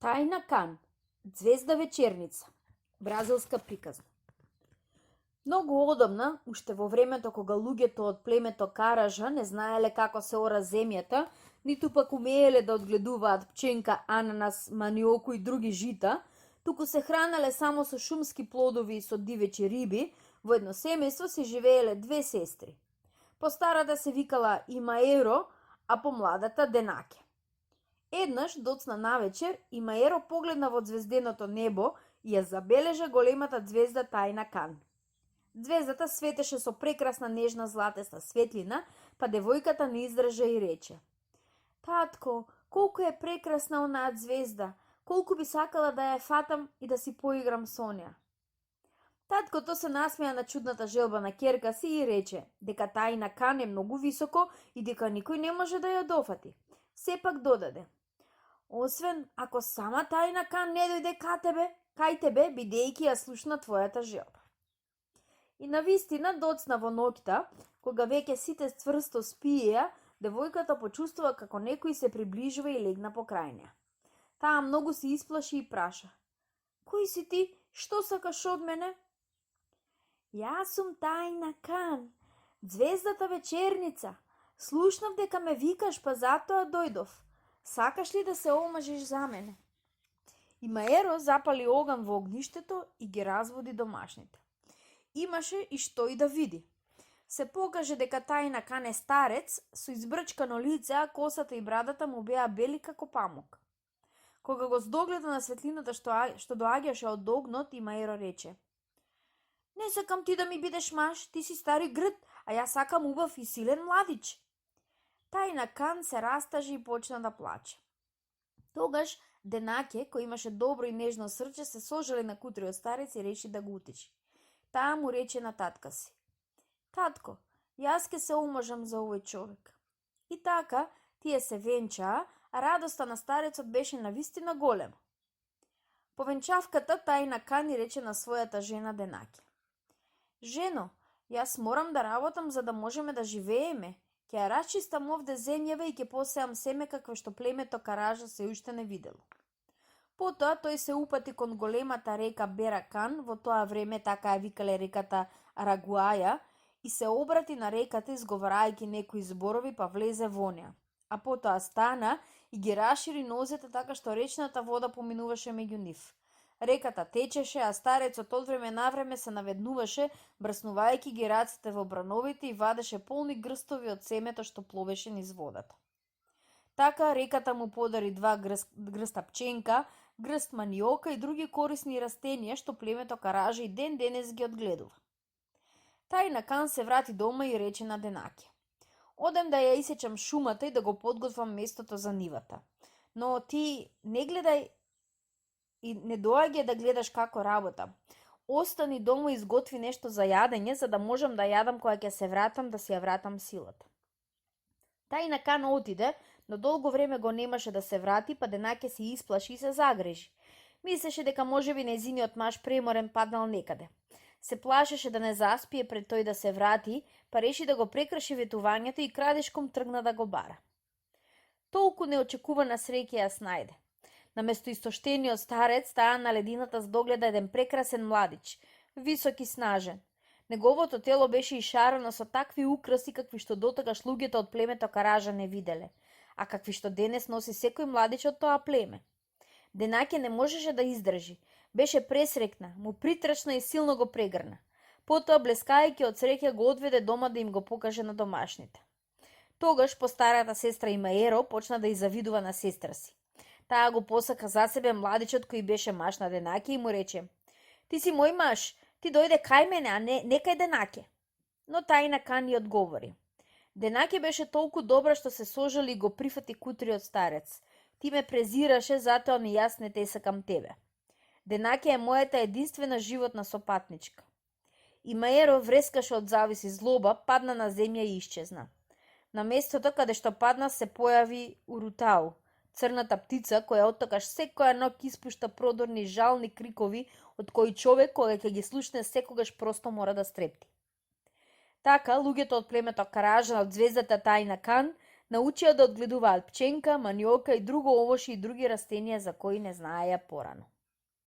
Тајна Кан, звезда вечерница, бразилска приказна. Многу одамна, уште во времето кога луѓето од племето Каража не знаеле како се ора земјата, ниту пак умееле да одгледуваат пченка, ананас, маниоку и други жита, туку се хранеле само со шумски плодови и со дивечи риби, во едно семејство се живееле две сестри. Постарата се викала Имаеро, а помладата Денаке. Еднаш, доцна навечер, Имаеро погледна во звезденото небо и ја забележа големата звезда Тајна Кан. Звездата светеше со прекрасна нежна златеста светлина, па девојката не издржа и рече: "Татко, колку е прекрасна онаа звезда, колку би сакала да ја фатам и да си поиграм со неа." Таткото се насмеа на чудната желба на ќерка си и рече дека Тајна Кан е многу високо и дека никој не може да ја дофати. Сепак додаде: "Освен ако сама Тајна Кан не дојде кај тебе, бидејќи ја слушна твојата желба." И навистина доцна во ноќта, кога веќе сите цврсто спиеја, девојката почувствува како некој се приближува и легна покрај неа. Таа многу се исплаши и праша: "Кој си ти? Што сакаш од мене?" "Јас сум Тајна Кан, звездата вечерница. Слушнав дека ме викаш, па затоа дојдов. Сакаш ли да се омажиш за мене?" Имаеро запали оган во огништето и ги разводи домашните. Имаше и што и да види. Се покаже дека Тајна Кан е старец со избрчкано лице, а косата и брадата му беа бели како памук. Кога го здогледа на светлината што доаѓаше од огнот, Имаеро рече: "Не сакам ти да ми бидеш маж, ти си стари грд, а јас сакам убав и силен младич." Тајна Кан се растажи и почна да плаче. Тогаш Денаке, кој имаше добро и нежно срце, се сожали на кутриот старец и реши да го утеши. Таа му рече на татка си: "Татко, јас ке се омажам за овој човек." И така, тие се венчаа, а радоста на старецот беше навистина голема. По венчавката Тајна Кан и рече на својата жена Денаке: "Жено, јас морам да работам за да можеме да живееме. Ќе ја расчистам овде земјава и ќе посеам семе какво што племето Каража се уште не видело." Потоа тој се упати кон големата река Беракан, во тоа време така ја викале реката Арагуаја, и се обрати на реката изговарајќи некои зборови, па влезе во неа. А потоа стана и ги расшири нозете така што речната вода поминуваше меѓу нив. Реката течеше, а старецот од време на време се наведнуваше, брснувајќи ги рацете во брановите и вадеше полни грстови од семето што пловеше низ водата. Така реката му подари 2 грста пченка, грст маниока и други корисни растенија што племето Каража и ден денес ги одгледува. Тајна Кан се врати дома и рече на Денаке: "Одем да ја исечам шумата и да го подготвам местото за нивата. Но ти не гледај и не доаѓај да гледаш како работам. Остани дома и изготви нешто за јадење, за да можам да јадам кога ќе се вратам, да си ја вратам силата." Тајна Кан отиде, но долго време го немаше да се врати, па Денаке се исплаши и се загрижи. Мислеше дека можеби нејзиниот маж преморен паднал некаде. Се плашеше да не заспие пред тој да се врати, па реши да го прекрши ветувањето и крадешком тргна да го бара. Толку неочекувана среќа ја снајде. Наместо истоштениот старец, таа на ледината здогледа еден прекрасен младич, висок и снажен. Неговото тело беше ишарано со такви украси какви што дотогаш луѓето од племето Каража не виделе, а какви што денес носи секој младич од тоа племе. Денаке не можеше да издржи. Беше пресрекна, му притрчна и силно го прегрна. Потоа, блескајќи од среќа, го одведе дома да им го покаже на домашните. Тогаш постарата сестра Имаеро почна да изавидува на сестра си. Таа го посака за себе младичот кој беше маж на Денаке и му рече: "Ти си мој маж, ти дојде кај мене, а не кај Денаке." Но Тајна Кан ја одговори: "Денаке беше толку добра што се сожали и го прифати кутриот старец. Ти ме презираше, затоа ни јас не те сакам тебе. Денаке е мојата единствена животна сопатничка." Имаеро врескаше од завист и злоба, падна на земја и исчезна. На местото каде што падна се појави Урутау, црната птица која оттокаш секоја ноќ испушта продорни и жални крикови, од кои човек кога ќе ги слушне секогаш просто мора да стрепти. Така, луѓето од племето Каража од звездата Тајна Кан Научија да одгледуваат пченка, маниока и друго овошје и други растенија за кои не знаеја порано.